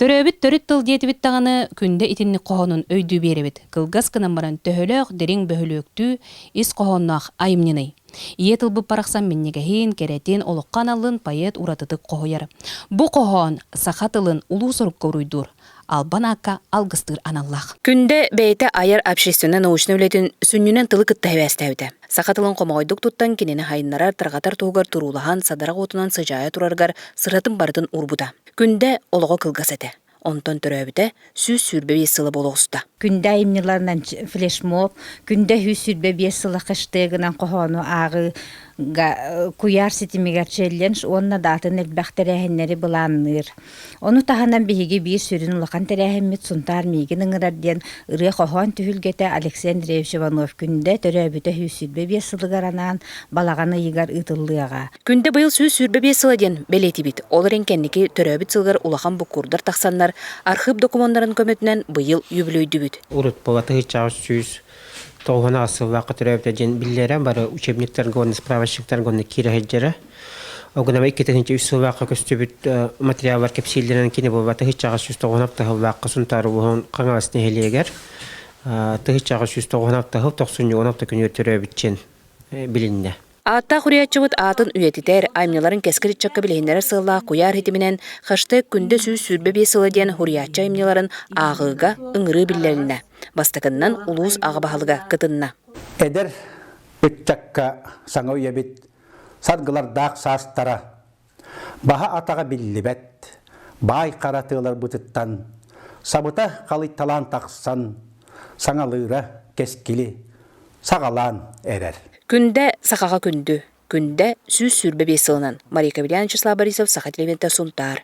Төрөөбүт төрүт тыл диэтибит даҕаны, Күндэ итинник хоһоонун өйдүү биэрэбит. Кылгас гынан баран төһөлөөх дириҥ бөһүлүөктүү ис хоһоонноох айымньыный? Ийэ тылбыт барахсан минньигэһин, кэрэтин, олоххо аналын поэт уратытык хоһуйар. Бу хоһоон саха тылын улуу сорукка уруйдуур, албан аакка алгыстыыр аналлаах. Күндэ бэйэтэ айар общественно-научнай үлэтин сүнньүнэн тылы кытта сибээстээбитэ. Саха тылын хомоҕойдук туттан кинини хайыннарар, тарҕатар туһугар туруулаһан, садарах уотунан сыдьаайа турарыгар сыратын барытын уурбута. Күндэ олоҕо кылгас этэ. Онтон төрөөбүтэ 125 сыла буола оҕуста. Күндэ айымньыларынан флешмоб, Күндэ 125 сыла хэштегынан хоһоону ааҕыыга куйаар ситимигэр челлендж уонна да атын элбэх тэрээһиннэри былаанныыр. Ону таһынан биһиги биир сүрүн улахан тэрээһиммит Сунтаар миигин ыҥырар диэн ырыа-хоһоон түһүлгэтэ Алексей Андреевич Иванов Күндэ төрөөбүтэ 125 сылыгар анаан балаҕан ыйыгар ыытыллыаҕа. Күндэ быйыл 125 сыла диэн бэлиэтиибит. Ол эрэн кэнники төрөөбүт сылыгар улахан буккуурдар тахсаннар, архыып докумуоннарын көмөтүнэн быйыл үбүлүөйдүбүт. Урут буола тыһыынчаҕа 198 сыллаахха төрөөбүтэ диэн биллэрэ, бары учебниктарга уонна справочниктарга уонна киирэ сылдьара. Огунама 2003 сыллаахха көстүбүт материаллар кэпсииллэринэн кини буолла тыһыынчаҕа 196 сыллаахха Сунтаар улууһун Хаҥалас нэһилиэгэр тыһыынчаҕа 196 сыл тохсунньу 16 күнүгэр төрөөбүт диэн билиннэ. Ааттаах уруйааччыбыт аатын үйэтитэр, айымньыларын кэскил ыччакка билиһиннэрэр сыаллаах куйаар ситиминэн хэштег Күндэ 125 сыла диэн суруйааччы айымньыларын ааҕыыга ыҥырыы биллэрилиннэ. Бастакыннан улуус аҕа баһылыга кытынна. Эдэр ыччакка саҥа үйэбит саргылардаах саастара баһа-атаҕа биллибэт баай хара тыаларбытыттан сабыта халыйталаан тахсан саҥалыыра кэскили саҕалаан эрэр. Күндэ сахаҕа күндү. Күндэ 125 сылынан. Мария Каврильян, Вячеслав Борисов, Саха телевидениетэ Сунтаар.